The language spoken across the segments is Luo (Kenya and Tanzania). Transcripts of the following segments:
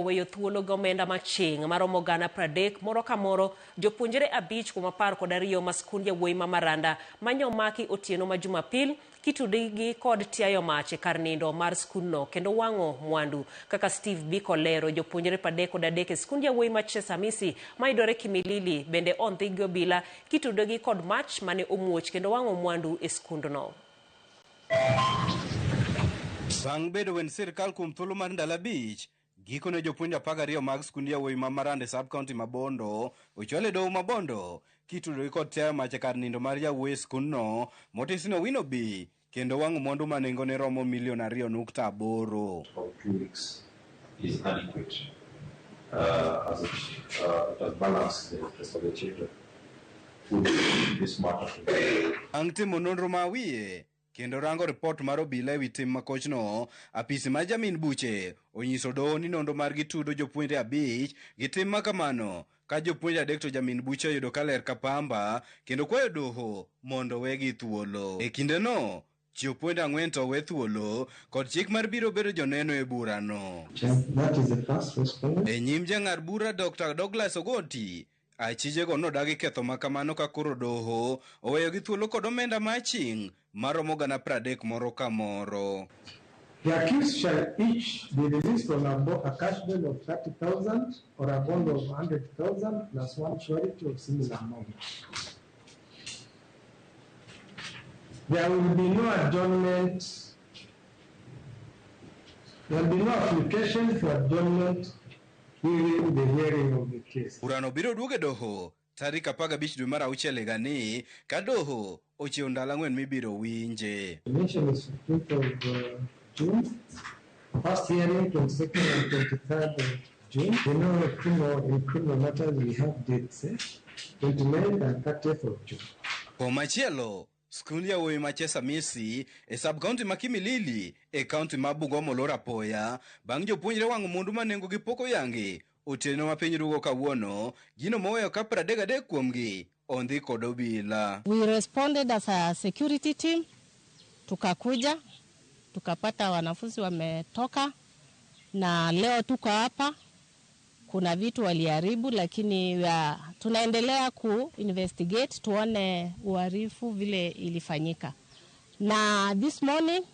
Oweyo thuolo gi omenda maching' maromo 30,000 moro ka moro jopuonjre 5 kuom 12 ma skund yawuoyi ma Maranda manye omaki otieno ma Jumapil kitudigi kod tiayo mach e kar nindo mar skundno kendo wang'o mwandu. Kaka Steve Biko lero, jopuonjre 33 e skund yawuoyi ma Chesamisi mayudore Kimilili bende ondhi gi obila kitudogi kod mach mane omuoch kendo wang'o mwandu e skundno. Bang' bedo wend sirkal kuom thuolo mar ndalo 5, gikone jopuonj 12 mag skund yawuoyi ma Maranda e sub-county ma Bondo ochwal e doho ma Bondo kitudore kod tiayo mach e kar nindo mar yawuoyi e skundno motis ni Owino B kendo wang'o mwandu ma nengone romo milion 2.8. Of 2 weeks is adequate as it has balanced the interest of the children with this matter. Bang' timo nonro ma wiye kendo rango ripot mar obila ewi tim makochno, apisi mar jamin buche onyiso doho ni nonro margi tudo jopuonjre 5 gi tim makamano, ka jopuonjre 3 to jamin buche oyudo ka ler ka pamba kendo kwayo doho mondo wegi thuolo. E kindeno, jopuonjre 4 to owe thuolo kod chik mar biro bedo joneno e burano. That is the first respondent. E nyim jang'ad bura Dr. Douglas Ogoti, achijego nodagi ketho makamano ka koro doho oweyogi thuolo kod omenda maching' maromo 30,000 moro ka moro. The accused shall each be released on a cash bail of 30,000 or a bond of 100,000 plus one surety of similar amount. There will be no adjournment. There will be no application for adjournment during the hearing of the case. Burano biro duogo e doho tarik 15 dwe mar auchiel higani ka doho ochiewo ndalo 4 mibiro winje. The mention is 15th of June. First hearing 22nd and 23rd of June. You know, in criminal matters we have dates, 29th and 30th of June. Komachielo, skund yawuoyi ma Chesamisi e sub-county ma Kimilili e county ma Bungoma olor apoya bang' jopuonjre wang'o mwandu ma nengogi pok oyangi otieno ma piny rugo kawuono, gino moweyo ka 33 kuomgi ondhi kod obila. We responded as a security team, tukakuja tukapata wanafunzi wametoka, na leo tuko hapa. Kuna vitu waliharibu, lakini tunaendelea ku investigate tuone uharifu vile ilifanyika. Na this morning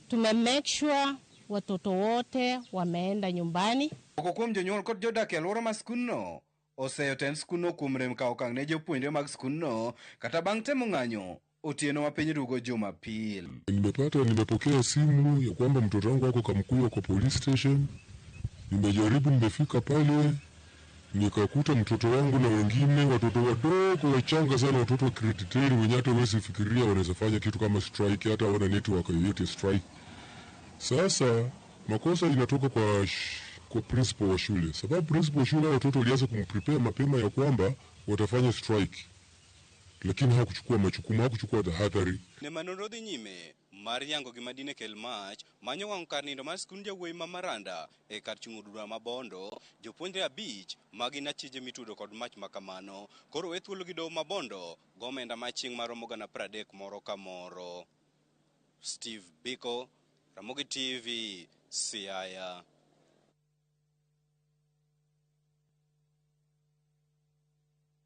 tume make sure watoto wote wameenda nyumbani. Moko kuom jonyuol kod jodak e alwora ma skundno oseyo tend skundno kuom rem kawo okang' ne jopuonjre mag skundno kata bang' temo ng'anyo otieno ma piny rugo Jumapil. Nimepokea simu ya kwamba mtoto wangu ako Kamkuyo kwa police station. Nimejaribu, nimefika pale nikakuta mtoto wangu na wengine watoto wadogo wachanga sana, watoto wa grade 10 wenye hata huwezi fikiria wanaweza fanya kitu kama strike, hata hawana network yoyote strike. Sasa makosa inatoka kwa principal wa shule, sababu principal wa shule watoto walianza kumprepare mapema ya kwamba watafanya strike, lakini hakuchukua majukumu, hakuchukua tahadhari. Ne manonro dhi nyime mar yango gima dine kel mach manyo wang' kar nindo mar skund yawuoyi ma Maranda e kar chung' od bura ma Bondo, jopuonjre 5 ma gin achije mitudo kod mach makamano koro owe thuolo gi doho ma Bondo gi omenda maching' maromo 30,000 moro ka moro. Steve Biko, Ramogi TV, Siaya.